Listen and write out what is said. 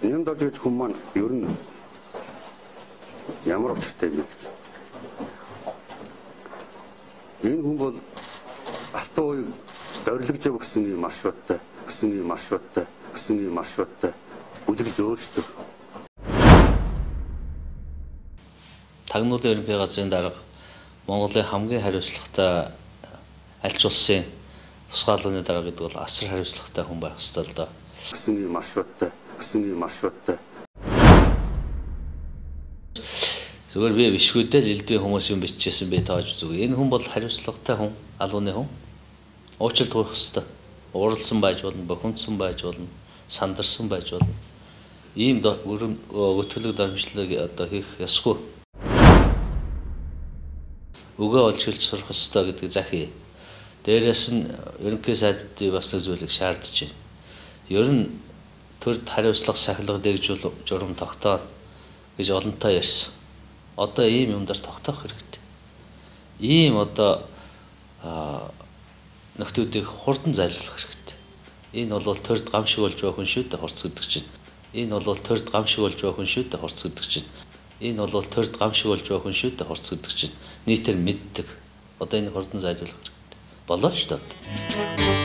Нямдорж гэж хүн маань ер нь ямар учиртай юм бэ гэж. Энэ хүн бол алтан уяг дөрилгөж өгсөн юм маршруттай, гэсэн юм маршруттай, гэсэн юм маршруттай үлгэл өөрсдөө. Тагнуулын ерөнхий газрын дарга Монголын хамгийн хариуцлагатай альч улсын тусгаарлууны дарга гэдэг бол асар хариуцлагатай хүн байх ёстой л доо. Гэсэн юм маршруттай, гэсэн юм маршруттай. Зүгээр би бишгүүдээ л элдвийн хүмүүс юм бичижсэн би тоож зүг. Энэ хүн бол хариуцлагатай хүн, албаны хүн. Уучлалт гуйх ёстой. Ууралсан байж болно, бухимдсан байж болно, сандарсан байж болно. Ийм өтгөлөг дарамтлыг одоо хийх ёсгүй. Үгээ олж хэлж сурах ёстой гэдгийг захий. Дээрээс нь ерөнхий сайдд би бас нэг зүйлийг шаардж байна. Ер нь төрд хариуцлага сахилга дэгжүүл журам тогтооно гэж олонтаа ярьсан. Одоо ийм юмдар тогтоох хэрэгтэй. Ийм одоо нөхдүүдийг хурдан зайлуулах хэрэгтэй. Энэ бол төрд гам шиг болж байгаа хүн шүү дээ хурц гэдэг чинь. Энэ бол төрд гам шиг болж байгаа хүн шүү дээ хурц гэдэг чинь. Энэ бол төрд гам шиг болж байгаа хүн шүү дээ хурц гэдэг чинь. Нийтээр мэддэг. Одоо энэ хурдан зайлуулах хэрэгтэй. Болоо шүү дээ.